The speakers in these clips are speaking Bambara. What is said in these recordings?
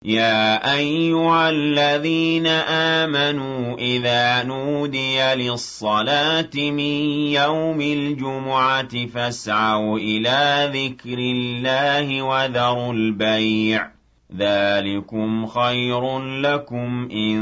يا أيها الذين آمنوا إذا نودي للصلاة من يوم الجمعة فاسعوا إلى ذكر الله وذروا البيع ذلكم خير لكم إن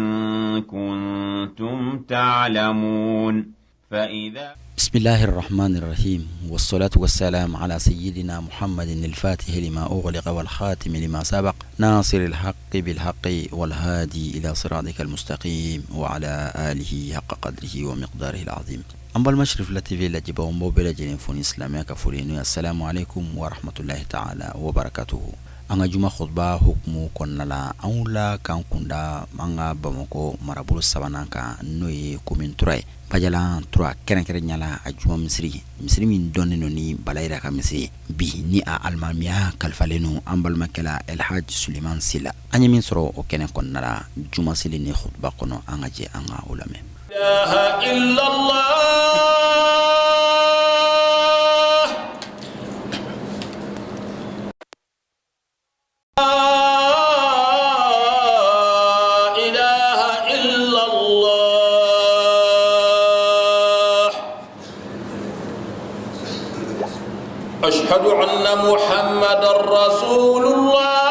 كنتم تعلمون. فإذا بسم الله الرحمن الرحيم، والصلاة والسلام على سيدنا محمد الفاتح لما أغلق والخاتم لما سبق ناصر الحق بالحق والهادي إلى صراطك المستقيم وعلى آله حق قدره ومقداره العظيم. An balima Cherifla TV lajɛbaaw, n b'aw bɛɛ lajɛlen fo ni silamɛya ka foli n'o ye assalamu alaikum wa rahmatullahi ta'ala wa barakatuhu. An ka juma khutba hukumu kɔnɔna la, an wulila k'an kunda an ka Bamakɔ marabolo sabanan kan, n'o ye commune 3 ye, Bajalan 3, kɛrɛnkɛrɛnya la a juma misiri, misiri min dɔnnen don ni Balayira ka misiri bi, ni a alimamiya kalifalen don an balimakɛ la Elhaj Suleiman Sila. An ye min sɔrɔ o kɛnɛ kɔnɔna la juma seli ni khutba kɔnɔ, an ka jɛ an ka o lamɛn. أشهد أن محمد رسول الله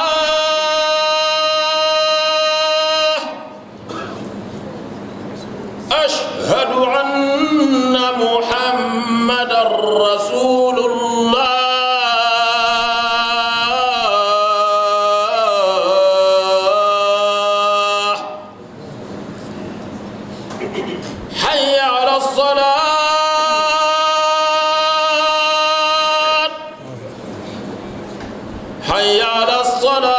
أشهد أن محمد رسول الله حي على الصلاة حي على الصلاة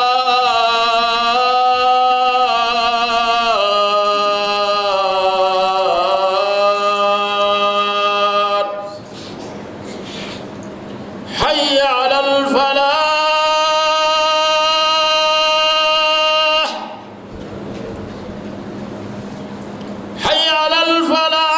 حي على الفلاح حي على الفلاح.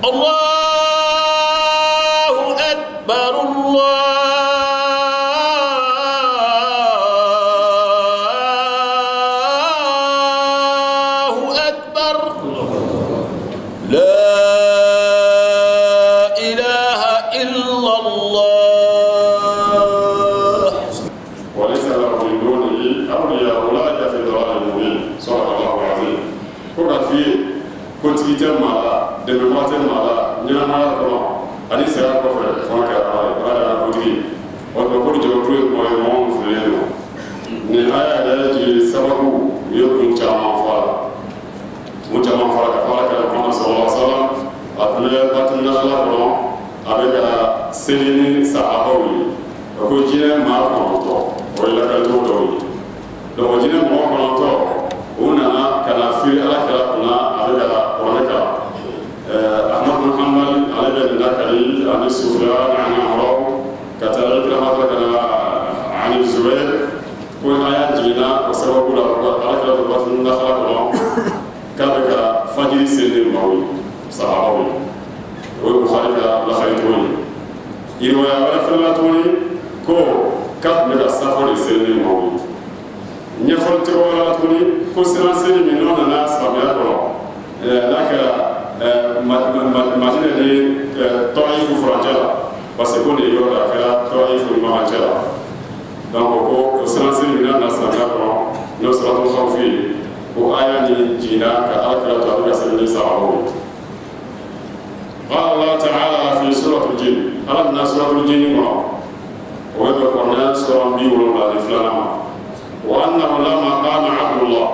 الله أكبر الله أكبر لا إله إلا الله. وليس له من دونه أولياء أولئك في ضلال مبين، صدق الله العظيم. Ko ka f'i ye ko tigi tɛ maa la, dɛmɛbaga tɛ maa la ɲɛnamaya kɔnɔ ani saya kɔfɛ, fo n'a kɛra Ala ye. Ala de y'an kotigi ye. O tuma ko nin jamakulu ye kuma ye, mɔgɔ min fililen don. Nin aya yɛrɛ jigin sababu, u ye kun caman fɔ a la, kun caman fɔ a la ka fɔ Ala kira Muhamadu sallallahu alaihi wa sallam, a tun bɛ Bati Nakala kɔnɔ, a bɛ ka seli ni sahabaw ye. A ko jinɛ maa 9, o ye lakalicogo dɔw ye. Donc o jinɛ mɔgɔ 9, u nana ka na firi Ala kira kunna, a bɛ ka kuranɛ kalan. Ahmad bin Hanbal, ale bɛ nin lakali, ani Sufyan ani Amraw ka taa Ikrimata ka na ani Zubair, ko aya jiginna o sababu la ko Ala kira bɛ Bati Nakala kɔnɔ, k'a bɛ ka fajiri seli ni maaw ye, sahabaw ye. O ye Bukhari ka lakali cogo ye. Riwaya wɛrɛ fɛnɛ la tuguni, ko k'a tun bɛ ka safo de seli ni maaw ye. Ɲɛfɔli cogo wɛrɛ la tuguni, ko siran seli min n'o nana silamɛya kɔnɔ, n'a kɛra Madinɛ ni Tɔyifu furancɛ la, parce que ko nin yɔrɔ la a kɛra Tɔyifu ni Makan cɛ la. Donc ko o siran seli min n'a nana silamɛya kɔnɔ, n'o siratul khawfi ye, ko aya ni jiginna ka Ala kira to a bɛ ka seli ni sahabaw ye. قال الله تعالى في سورة الجن، Ala bɛna سورة الجن kɔnɔ, o bɛ bɛn kuranɛ sura 72nan ma: وأنه لما قام عبد الله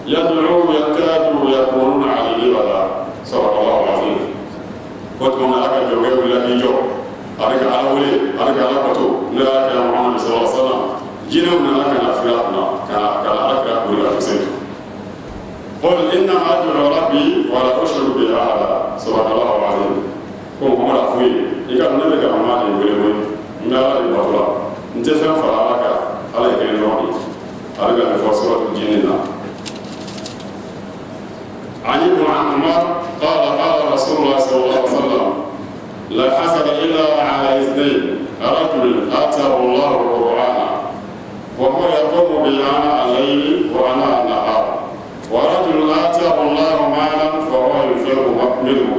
يدعوه كادوا يكونون عليه لبدا، صدق الله العظيم. Ko tuma min Ala ka jɔnkɛ wulila k'i jɔ, a bɛ ka Ala wele, a bɛ ka Ala bato, n'o ye Ala kira Muhamadu sallallahu alaihi wa sallam, jinɛw nana ka na firi a kunna, ka na Ala kira kori ka to sen. قل إنما أدعو ربي ولا أشرك به أحدا، صدق الله العظيم. Ko Muhamadu, a f'u ye i ka ne bɛ ka maa de wele koyi, n bɛ Ala de bato la, n tɛ fɛn fara Ala kan, Ala ye kelen dɔrɔn de ye. Ale bɛ ka nin fɔ suratul jinni na. عن ابن عمر قال قال رسول الله صلى الله عليه وسلم لا حسد إلا على اثنين رجل آتاه الله القرآن وهو يقوم به آناء الليل وآناء النهار ورجل آتاه الله مالا فهو ينفق منه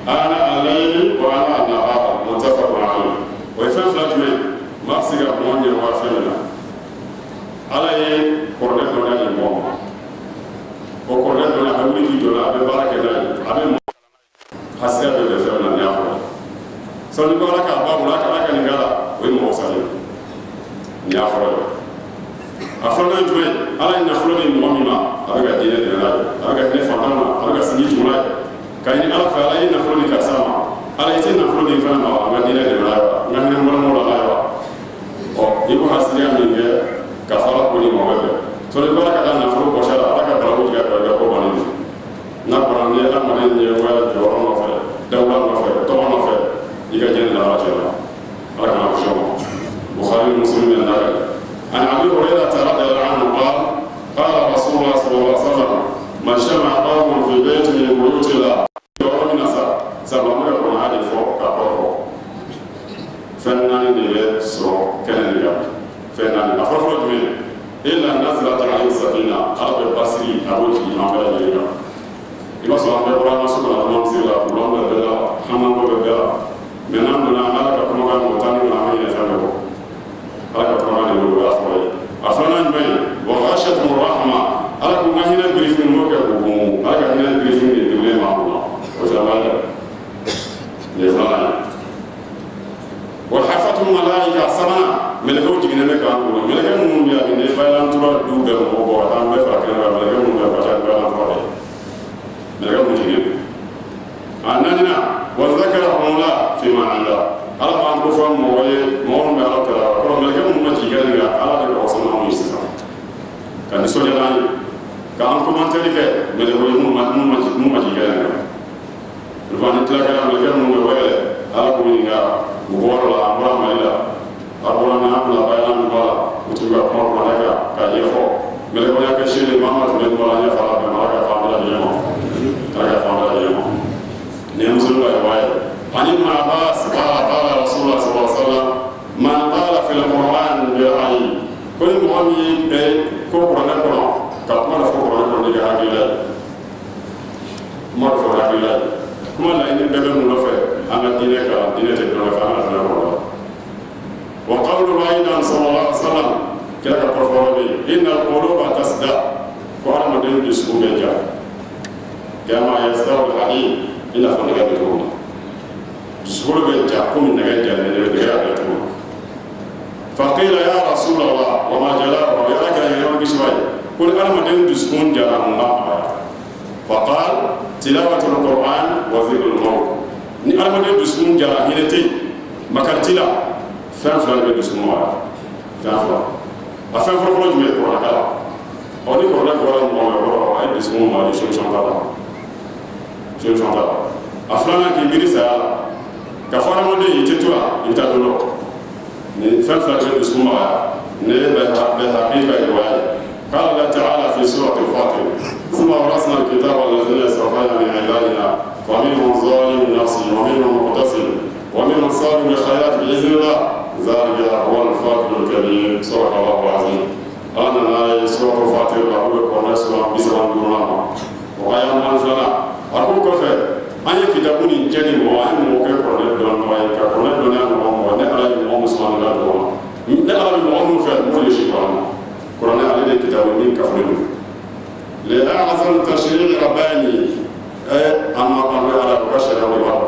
آناء الليل وآناء النهار متفق عليه. O ye fɛn fila jumɛn maa bɛ se ka mɔgɔ ɲɛ wa fɛn min na Ala ye kuranɛ dɔnniya di mɔgɔ ma, o kuranɛ dɔnniya, a bɛ wuli k'i jɔ n'a ye, a bɛ baara kɛ n'a ye, a bɛ mɔgɔ hasiya bɛ bɛn fɛn min na, nin y'a fɔlɔ. Sani ko Ala k'a ba bolo, Ala ka nin k'a la, o ye mɔgɔ salen nin y'a fɔlɔ ye. A filanan ye jumɛn ye? Ala ye nafolo di mɔgɔ min ma, a bɛ ka diinɛ dɛmɛ n'a ye, a bɛ ka hinɛ fantanw na, a bɛ ka sinji tugu n'a ye, ka ɲini Ala fɛ. Ala ye nafolo di karisa ma, Ala i tɛ nafolo di fɛn ma wa, n ka diinɛ dɛmɛ n'a ye wa, n ka hinɛ n balimaw la n'a ye wa. Ɔ, i b'o hasidiya min kɛ ka fɔ Ala ko ni mɔgɔ bɛ sɔrɔ i bɔra ka taa nafolo bɔsi a la, Ala ka balawu jigin a kan, i ka ko bannen don. N'a bɔra ni adamaden ɲɛmɔgɔya jɔyɔrɔ nɔfɛ, dawula nɔfɛ, tɔgɔ nɔfɛ, i ka diɲɛ ni lahara cɛla, Ala kana kisi o ma. Bukhari ni Muslim bɛ n'a. عن ابي هريره رضي الله عنه قال قال رسول الله صلى الله عليه وسلم ما اجتمع قوم في بيت من بيوت الله. Yɔrɔ min na sa, sabula an bɛ ka kuranɛ de fɔ ka kɔrɔ fɔ, fɛn naani de bɛ sɔrɔ kɛnɛ nin kan. Fɛn naani, a fɔlɔ fɔlɔ jumɛn? إلا نزلت عليهم السكينة, Ala bɛ basigi, a b'o jigin an bɛɛ lajɛlen kan. I b'a sɔrɔ an bɛɛ bɔra an ka so kɔnɔ, an misiri la, kuran bɛ bɛɛ la, haminanko bɛ bɛɛ la, mɛ n'an donna an Ala ka kumakan mɔgɔ tan ni kɔnɔ, an bɛ ɲinɛ fɛn bɛɛ kɔ. Ala ka kumakan de bolo, o y'a fɔlɔ ye. A filanan jumɛn ye? وغشيتهم الرحمة, Ala ko n ka hinɛ birifini m'o kɛ k'o bon. Ala ka hinɛ birifini de birilen b'an kunna, o fana b'a dɛ. Nin ye filanan ye. وحفتهم الملائكة, sabanan, mɛlɛkɛw jiginnen bɛ k'an kunna. Mɛlɛkɛ minnu bɛ yan, ni bayilantura du bɛɛ mɔgɔ bɔ ka taa an bɛɛ fara kɛnɛ kan, mɛlɛkɛ minnu bɛ yan, ka ca ni bayilantura ye, mɛlɛkɛ minnu jiginnen don. A naaninan, وذكرهم الله فيمن عنده, Ala b'an ko fɔ mɔgɔ ye, mɔgɔ min bɛ Ala kɛlɛ kɔrɔ. Mɛlɛkɛ minnu ma jigin kɛnɛ kan, Ala de ka wasa n'anw ye sisan, ka nisɔndiya n'an ye, k'an commentaire kɛ mɛlɛkɛw ye minnu ma jigin kɛnɛ kan. Ni tila kɛra, mɛlɛkɛ minnu bɛ wɛlɛ, Ala k'u ɲininka u bɔyɔrɔ la. An bɔra Mali la, a bɔra min, an bila bayilan duba la, u tun bɛ ka kuma kuranɛ kan k'a ɲɛfɔ. Mɛlɛkɛw y'a kɛ seere, maa ma tun bɛ kuma la, ɲɛfɔ Ala bɛɛ ma. Ala ka fan bɛɛ lajɛlen ma, Ala ka fan bɛɛ lajɛlen ma. Nin ye Muslim ka riwaya ye. عن ابن عباس قال قال رسول الله صلى الله عليه وسلم من قال في القرآن برأي, ko ni mɔgɔ min ye ko kuranɛ kɔnɔ, ka kuma dɔ fɔ kuranɛ kɔnɔ n'i ka hakilila ye, kuma dɔ fɔ hakilila ye, kuma laɲini bɛɛ bɛ mun nɔfɛ? An ka diinɛ kalan, diinɛ tɛ dɔn fɛ, an ka diinɛ kɔnɔ. وقوله أيضا صلى الله عليه وسلم, kira ka kɔrɔfɔ bɛ yen, إن القلوب تصدأ, ko hadamaden dusukun bɛ ja, كما يصدأ الحديد, i n'a fɔ nɛgɛ bɛ cogo min na, dusukolo bɛ ja komi nɛgɛ jalen bɛ, nɛgɛ y'a kɛ cogo min. فقيل يا رسول الله وما جلاؤه, ya Ala kira yɛrɛ kisi b'a ye, ko ni hadamaden dusukun jara, mun b'a magaya? فقال تلاوة القرآن وذكر الموت. Ni hadamaden dusukun jara, hinɛ tɛ yen, makari t'i la, fɛn fila de bɛ dusukun magaya. Fɛn fila, a fɛn fɔlɔ fɔlɔ jumɛn ye? Kuranɛ kalan. Ɔ, ni kuranɛ bɔra mɔgɔ min kɔrɔ, a ye dusukun magaya, solution t'a la, solution t'a la. A filanan, k'i miiri saya la, ka fɔ hadamaden i tɛ to yan, i bɛ taa don dɔ. Nin fɛn fila de bɛ dusukun magaya. Nin ye Bayhaqi ka riwaya ye. قال الله تعالى في سورة الفاطر ثم أورثنا الكتاب الذين اصطفينا من عبادنا فمنهم ظالم لنفسه ومنهم مقتصد ومنهم سابق بالخيرات بإذن الله ذلك هو الفضل الكبير صدق الله العظيم. Ala nana ye سورة الفاطر la, k'u bɛ kuranɛ sura 35nan ma, o aya 22nan. A ko kɔfɛ, an ye kitabu nin jɛ ni mɔgɔ, an ye mɔgɔ kɛ kuranɛ dɔnbaga ye, ka kuranɛ dɔnniya nɔgɔ mɔgɔ. Ne Ala ye mɔgɔ musoman ka dɔgɔ ma, ne Ala bɛ mɔgɔ minnu fɛ, m'o de si kuranɛ ma. Kuranɛ ale de kitabu min kafolen don لأعظم تشريع رباني أما قالوا على بشر وبر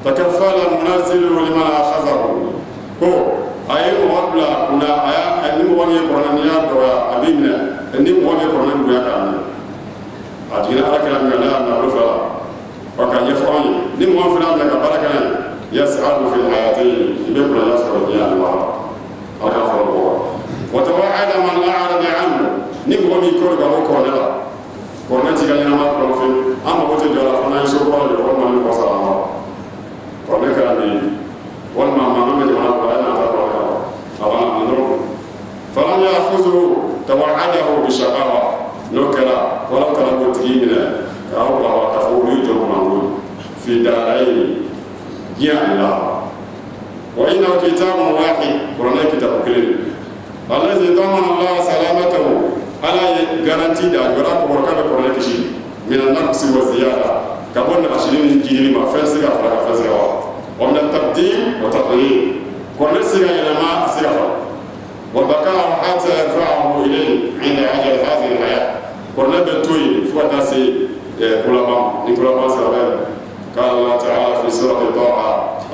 تكفل منزل لمن أخذه, ko a ye mɔgɔ bila kunna, a y'a ni mɔgɔ min ye kuranɛ, n'i y'a dɔgɔya, a b'i minɛ. Ni mɔgɔ min ye kuranɛ bonya k'a minɛ, a jiginna Ala kira min kan, n'a y'a minɛ a bolo fila la, wa k'a ɲɛfɔ anw ye, ni mɔgɔ min fana y'a minɛ ka baara kɛ n'a ye, يسعد في الحياتين, i bɛ kuranɛ sɔrɔ diɲɛ ani lahara. Ala k'a fɔ mɔgɔ وتوعد من أعرض عنه, ni mɔgɔ min kɔrɔ ka bɔ kuranɛ la, kuranɛ t'i ka ɲɛnamaya kɔnɔ fewu. An mago tɛ jɔ a la fo n'an ye so kura jɔ, walima ni mɔgɔ sara an ma. Kuranɛ kɛra nin ye, walima mankan bɛ jamana kɔnɔ, a ye na taa kuranɛ kalan, a banna nin dɔrɔn. فلم يأخذه. Tawa'adahu bi shaqawa n'o kɛra ko Ala taala b'o tigi minɛ k'aw baba k'a fɔ olu ye jɔn kunnango ye fi daarayni diɲɛ ani lahara. Wa innahu kitabun wahid, kuranɛ ye kitabu kelen de ye. Allazi damana Allah salamatahu, Ala ye garantie da jɔra kɔrɔ k'a bɛ kuranɛ kisi min naqsi wa ziyada, ka bɔ nagasili ni jidili ma, fɛn tɛ se ka fara ka fɛn tɛ se ka bɔ, wa min tabdil wa taghyir, kuranɛ tɛ se ka yɛlɛma, a tɛ se ka fara. Wa baqa'u hatta yarfa'ahu ilayhi 'inda ajali hadhihi al-hayat, kuranɛ bɛ to yen fo ka taa se kolaban ni kolaban sera bɛ. قال الله تعالى في سورة طه،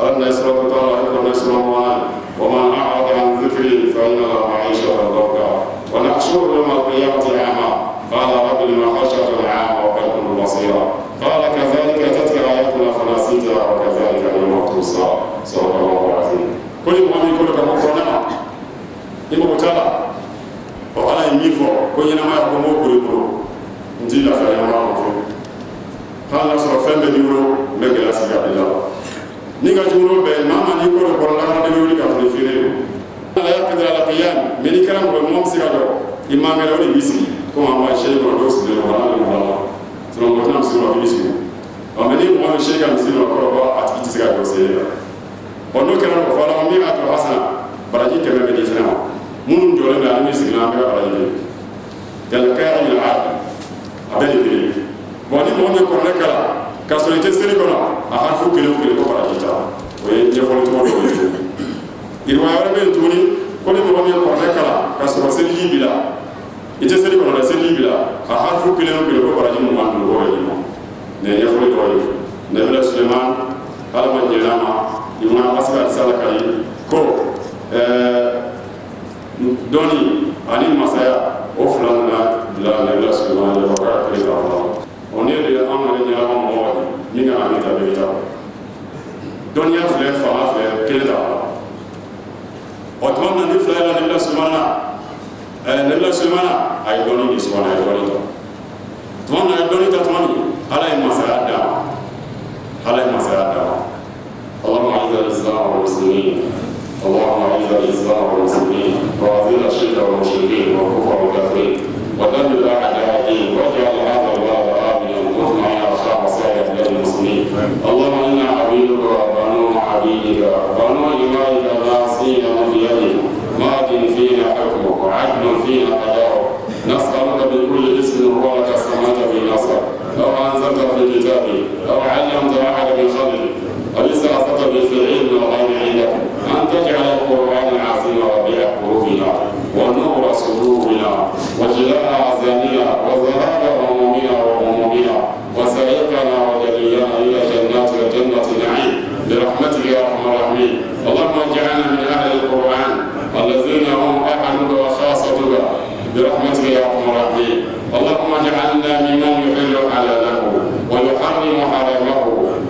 أن سورة طه يكون سورة ومن أعرض عن ذكري فإن له معيشة ضنكا ونحشره يوم القيامة أعمى قال رب لم حشرتني أعمى وقد كنت بصيرا قال كذلك أتتك آياتنا فنسيتها وكذلك اليوم تنسى. صدق الله العظيم. Ko ni mɔgɔ min ko ka bɔ kuranɛ ma, i mago t'a la. Ɔ, Ala ye min fɔ ko ɲɛnamaya ko n b'o koro i bolo, n t'i lafiya ɲɛnamaya kɔnɔ fiyewu. Hali n'a sɔrɔ fɛn bɛɛ b'i bolo, n bɛ gɛlɛya sigi a b'i la ni ka jugu n'o bɛɛ ye. Maa ma n'i ko dɔ kɔrɔ lakana de bɛ wuli k'a sɔrɔ i feere don la yaqdir ala qiyam. Mais n'i kɛra mɔgɔ ye, mɔgɔ min bɛ se ka jɔ, i man kɛnɛ, o de b'i sigi komi an b'a sɛ kɔnɔ, dɔw sigilen don, wala bɛ la sinon mɔgɔ tɛna misiri kɔnɔ k'i b'i sigi. Ɔ, mais ni mɔgɔ min sɛ ka misiri kɔnɔ, kɔrɔ ko a tigi tɛ se ka jɔ sen la. Ɔ, n'o kɛra o fɔra min b'a to hasana baraji 100 bɛ di fɛnɛ ma. Minnu jɔlen bɛ ani min sigilen, an bɛɛ ka baraji kelen galakaya min a a bɛɛ de kelen. Bon, ni mɔgɔ min kuranɛ kalan k'a sɔrɔ i tɛ seli kɔnɔ, a harifu kelen o kelen ko baraji ta. O ye ɲɛfɔli cogo dɔ ye tuguni. Riwaya wɛrɛ bɛ yen tuguni ko ni mɔgɔ min ye kuranɛ kalan k'a sɔrɔ seliji b'i la, i tɛ seli kɔnɔ dɛ, seliji b'i la, a harifu kelen o kelen ko baraji 25 ko bɛ d'i ma. Nin ye ɲɛfɔli dɔ ye. Nabila Suleiman, Ala ma jɛn'a ma, Ibn Abbas ka hadisa lakali ko dɔnni ani masaya, o fila nana bila Nabila Suleiman ɲɛ k'a kelen k'a fɔlɔ. O ne de ye anw yɛrɛ ɲɛnama mɔgɔ di min kan ka min ta bɛɛ ta. Dɔnniya filɛ, fanga filɛ, kelen ta fɔlɔ. Ɔ, tuma min na ni fila yɛlɛ Nabila Suleiman na, Nabila Suleiman a ye dɔnni di sɔgɔma, a ye dɔnni ta. Tuma min na a ye dɔnni ta tuma min, Ala ye masaya d'a ma, Ala ye masaya d'a ma. اللهم اعز الاسلام والمسلمين، اللهم اعز الاسلام والمسلمين، واذل الشرك والمشركين والكفر والكافرين، ودمر اعداء الدين، واجعل هذا البلد امنا مطمئنا رخاء وسائر بلاد المسلمين. اللهم انا عبيدك وبنو عبيدك بنو امائك، ناصينا بيدك، ماض فينا حكمك وعدل فينا قضاؤك. نسالك بكل اسم هو لك سميت به نفسك او انزلت في كتابك او علمت احد من خلقك او استأثرت به في علم الغيب عندك ان تجعل القران العظيم ربيع قلوبنا ونور صدورنا وجلاء احزاننا وذهاب همومنا وغمومنا وسائقنا ودليلنا الى جنات وجنه النعيم برحمتك يا ارحم الراحمين. اللهم اجعلنا من اهل القران الذين هم اهلك وخاصتك برحمتك يا ارحم الراحمين. اللهم اجعلنا ممن يحل حلاله ويحرم حرامه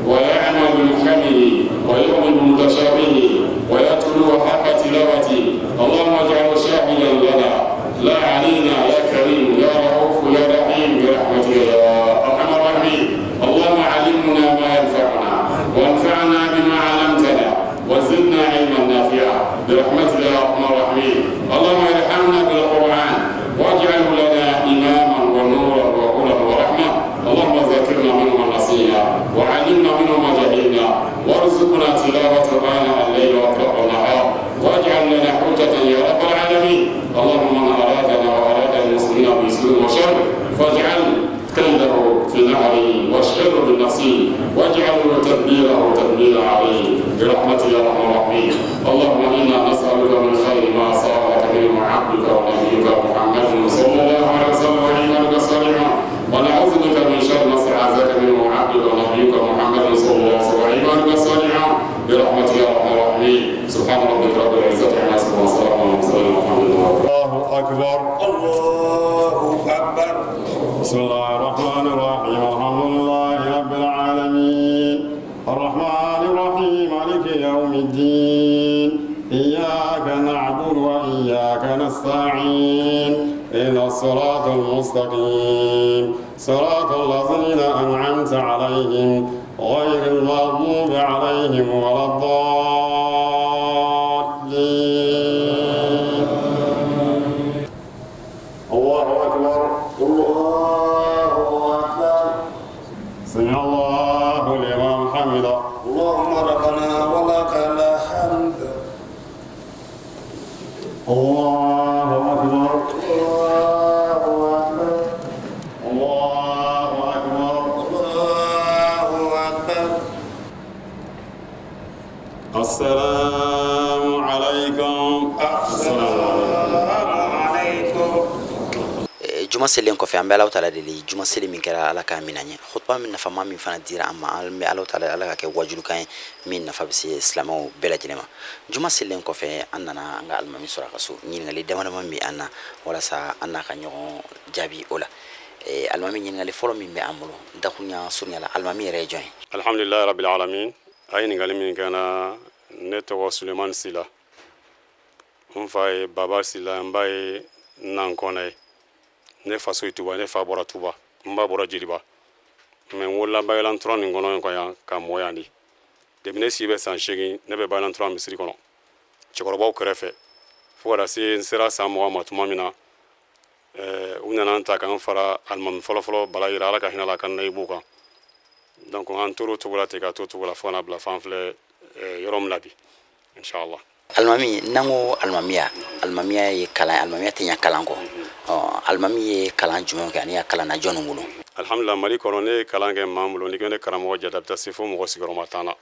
ويعمل بمحكمه ويؤمن بمتشابهه ويتلو حق تلاوته. اللهم اجعله شاهدا لنا لا علينا يا كريم يا رؤوف يا رحيم برحمتك يا ارحم الراحمين. اللهم علمنا ما ينفعنا وانفعنا بما علمتنا وزدنا علما نافعا برحمتك يا ارحم الراحمين. اللهم ارحمنا بالقران واجعله لنا اماما ونورا وهدى ورحمه. اللهم ذكرنا منه ما نسينا وعلمنا منه ما جهلنا وارزقنا تلاوته آناء الليل واطراف النهار واجعل لنا حجة يا رب العالمين. اللهم من أرادنا وأراد المسلمين بسوء وشر فاجعل كيده في نحره واشغله بنفسه واجعله تدبيره تدميرا عليه برحمتك يا ارحم الراحمين. اللهم انا نسالك من خير ما سالك منه عبدك ونبيك محمد صلى الله عليه وسلم وعبادك الصالحون، ونعوذ بك من شر ما استعاذك منه عبدك ونبيك محمد صلى الله عليه وسلم وعبادك الصالحون برحمتك يا ارحم الراحمين. سبحان ربك رب العزه عما يصفون وسلام على المرسلين والحمد لله. الله أكبر. الله أكبر. بسم الله الرحمن الرحيم. الحمد لله رب العالمين، الرحمن الرحيم، مالك يوم الدين. إياك نعبد وإياك نستعين. اهدنا الصراط المستقيم، صراط الذين أنعمت عليهم غير المغضوب عليهم ولا الضالين. Juma selen kɔfɛ, an bɛ Alahu Taala deli, juma seli min kɛra, Ala k'a minɛ an ye. Khutba min nafama min fana dira an ma, an bɛ Alahu Taala, Ala ka kɛ wajulikan ye min nafa bɛ se silamɛw bɛɛ lajɛlen ma. Juma selen kɔfɛ, an nana an ka alimami sɔrɔ a ka so. Ɲininkali dama dama min bɛ an na, walasa an n'a ka ɲɔgɔn jaabi o la. Alimami, ɲininkali fɔlɔ min bɛ an bolo, dakurunya surunya la, alimami yɛrɛ ye jɔn ye? Alhamdulilayi rabbil alamin. A ye ɲininkali min kɛ na, ne tɔgɔ Sulemani Sila. N fa ye Baba Sila, n ba ye Nankɔnɛ ye. Ne faso ye Tuba, ne fa bɔra Tuba, n ba bɔra Jeliba, mais n wolola Bayalan tura nin kɔnɔ yan ka mɔ yan de. Depuis ne si bɛ san 8, ne bɛ Bayalan tura misiri kɔnɔ cɛkɔrɔbaw kɛrɛfɛ, fo ka na se n sera san 20 ma tuma min na, u nana n ta k'an fara alimami fɔlɔfɔlɔ Bala Yira, Ala ka hinɛ la, ka nayibu kan. Donc an tor'o cogo la ten, ka to cogo la, fo ka na bila f'an filɛ yɔrɔ min na bi, inshallah. Alimami, n'an ko alimamiya, alimamiya ye kalan, alimamiya tɛ ɲɛ kalan kɔ. Ɔ, alimami ye kalan jumɛn kɛ ani a kalanna jɔnni bolo? Alhamdulillah, Mali kɔnɔ, ne ye kalan kɛ maa bolo, n'i ko ne karamɔgɔ jate, a bɛ taa se fo mɔgɔ sigiyɔrɔma 10 na.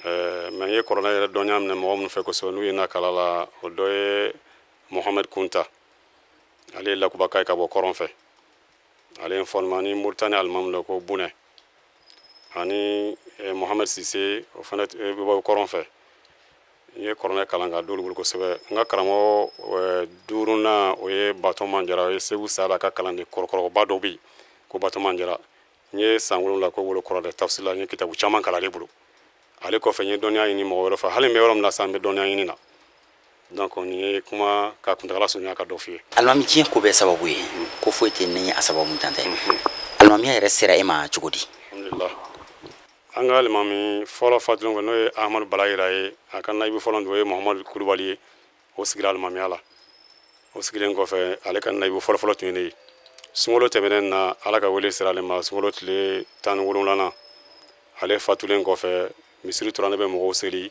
Mais n ye kuranɛ yɛrɛ dɔnniya minɛ mɔgɔ minnu fɛ kosɛbɛ, n'u ye na kala la, o dɔ ye Mohamed Kunta. Ale ye lakubaka ye ka bɔ kɔrɔn fɛ. Ale ye former ni Moritani alimami dɔ ko Bunɛ, ani Mohamed Sise, o fana bɛ bɔ kɔrɔn fɛ. N ye kuranɛ kalan ka d'olu bolo kosɛbɛ. N ka karamɔgɔ duurunan, o ye Batɔman Jara. O ye Segu Sala ka kalanden kɔrɔkɔrɔba dɔ bɛ yen ko Batɔman Jara. N ye san 7 k'o bolo kuranɛ tafsir la. N ye kitabu caman kalan ale bolo. Ale kɔfɛ, n ye dɔnniya ɲini mɔgɔ wɛrɛ fɛ. Hali n bɛ yɔrɔ min na sisan, n bɛ dɔnniya ɲini na. Donc nin ye kuma ka kuntagala surunya ka dɔ f'i ye. Alimami, diɲɛ ko bɛɛ sababu ye, ko foyi tɛ ni a sababu tan tɛ. Alimamiya yɛrɛ sera e ma cogo di? Alhamdulillah, an ka alimami fɔlɔ fatulen kɔ, n'o ye Ahamadu Balayira ye, a ka nayibu fɔlɔ o ye Muhamadu Kulubali ye. O sigira alimamiya la. O sigilen kɔfɛ, ale ka nayibu fɔlɔfɔlɔ tun ye ne ye. Sunkalo tɛmɛnen na, Ala ka wele sera ale ma, sunkalo tile 17nan. Ale fatulen kɔfɛ, misiri tora, ne bɛ mɔgɔw seli.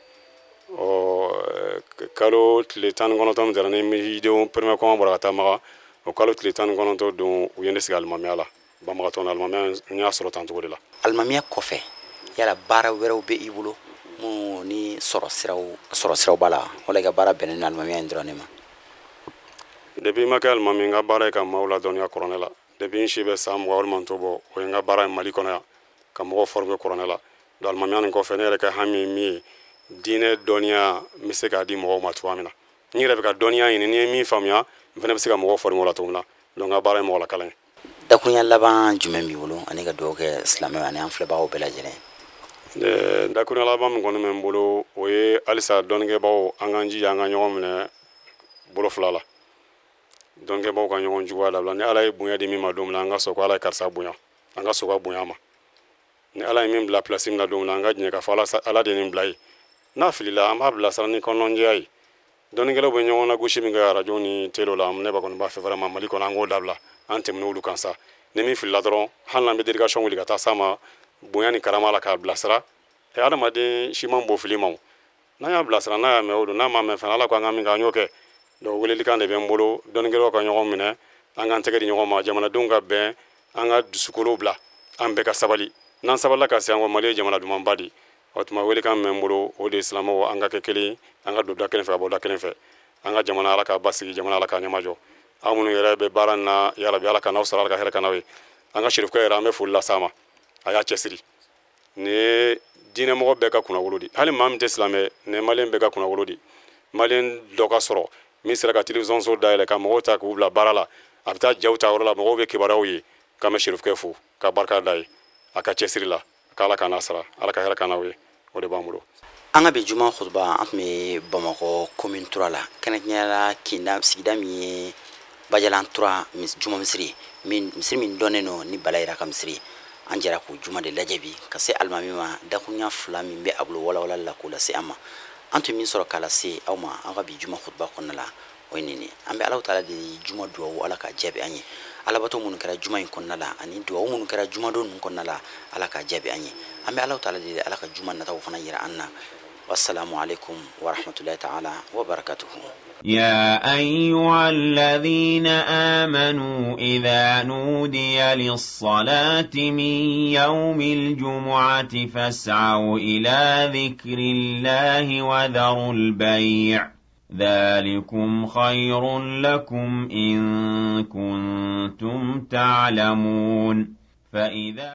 Ɔ, kalo tile 19 min tɛmɛna, ni mijidenw premier kɔngɔ bɔra ka taa Maga, o kalo tile 19 don, u ye ne sigi alimamiya la Banbagatɔ na. Alimamiya, n y'a sɔrɔ tan cogo de la. Alimamiya kɔfɛ, yala baara wɛrɛw bɛ i bolo minnu ni sɔrɔ siraw b'a la, wala i ka baara bɛnnen don alimamiya in dɔrɔn de ma? Depuis n ma kɛ alimami, n ka baara ye ka maaw ladɔnniya kuranɛ la. Depuis n si bɛ san 20 walima n t'o bɔ, o ye n ka baara ye Mali kɔnɔ yan, ka mɔgɔw former kuranɛ la. Donc alimamiya nin kɔfɛ, ne yɛrɛ ka hami ye min ye, diinɛ dɔnniya, n bɛ se k'a di mɔgɔw ma cogoya min na. N yɛrɛ bɛ ka dɔnniya ɲini, ni ye min faamuya, n fana bɛ se ka mɔgɔw former o la cogo min na. Donc n ka baara ye mɔgɔ lakalan ye. Dakurunya laban jumɛn b'i bolo ani ka dugawu kɛ silamɛw ani an filɛbagaw bɛɛ lajɛlen? Dakurunya laban min kɔni bɛ n bolo, o ye halisa dɔnnikɛbaaw, an k'an jija, an ka ɲɔgɔn minɛ bolo fila la. Dɔnnikɛbaaw ka ɲɔgɔn juguya dabila. Ni Ala ye bonya di min ma don min na, an ka sɔn ko Ala ye karisa bonya, an ka sɔn ka bonya ma. Ni Ala ye min bila place min na don min na, an ka diɲɛ k'a fɔ Ala de ye nin bila ye. N'a filila, an b'a bilasira ni kɔnɔnjɛya ye. Dɔnnikɛlaw bɛ ɲɔgɔn na gosi min kɛ arajo ni télé la, ne ba kɔni b'a fɛ vraiment, Mali kɔnɔ, an k'o dabila. An tɛmɛn'olu olu kan sa. Ni min filila dɔrɔn, hali n'an bɛ délégation wuli ka taa s'a ma bonya ni karama la k'a bilasira, adamaden si man bon fili ma. O n'an y'a bilasira, n'a y'a mɛn, o don. N'a ma mɛn fana, Ala ko an ka min kɛ, an y'o kɛ. Donc welelikan de bɛ n bolo: dɔnnikɛlaw ka ɲɔgɔn minɛ, an k'an tɛgɛ di ɲɔgɔn ma, jamanadenw ka bɛn, an ka dusukolo bila, an bɛɛ ka sabali. N'an sabalila ka se an kɔ, Mali ye jamana dumanba de. O tuma, welekan min bɛ n bolo, o de ye silamɛw, an ka kɛ kelen, an ka don da kelen fɛ ka bɔ da kelen fɛ. An ka jamana, Ala k'a basigi, jamana, Ala k'a ɲɛmajɔ. Aw minnu yɛrɛ bɛ baara in na, yarabi Ala ka n'aw sara, Ala ka hɛrɛ ka n'aw ye. An ka sirifukɛ yɛrɛ, an bɛ foli las'a ma, a y'a cɛsiri. Nin ye diinɛmɔgɔ bɛɛ ka kunnawolo de. Hali maa min tɛ silamɛ, nin ye maliyɛn bɛɛ ka kunnawolo de. Maliyɛn dɔ ka sɔrɔ min sera ka télévision so dayɛlɛ ka mɔgɔw ta k'u bila baara la, a bɛ taa jaw ta yɔrɔ la, mɔgɔw bɛ kibaruyaw ye. K'an bɛ sirifukɛ fo ka barika da ye a ka cɛsiri la, k'Ala ka n'a sara, Ala ka hɛrɛ ka n'aw ye. O de b'an bolo. An ka bi juma kutuba, an tun bɛ Bamakɔ commune 3 la, kɛrɛnkɛrɛnnenya kinda sigida min ye Bajalan 3 juma misiri min, misiri min dɔnnen don ni Bala Yira ka misiri. An jɛra k'o juma de lajɛ bi ka se alimami ma. Dakurunya fila min bɛ a bolo walawalali la k'o lase an ma, an tun min sɔrɔ k'a lase aw ma an ka bi juma kutuba kɔnɔna la, o ye nin ye. An bɛ Alahu Taala deli, juma duwawu, Ala ka jaabi an ye. Alabato minnu kɛra juma in kɔnɔna la ani duwawu minnu kɛra jumadon ninnu kɔnɔna la, Ala ka jaabi an ye. An bɛ Alahu Taala deli, Ala ka juma nataw fana yira an na. Wassalamu alaikum warahmatullahi ta'ala wa barakatuhu. يا أيها الذين آمنوا إذا نودي للصلاة من يوم الجمعة فاسعوا إلى ذكر الله وذروا البيع. ذلكم خير لكم إن كنتم تعلمون. فإذا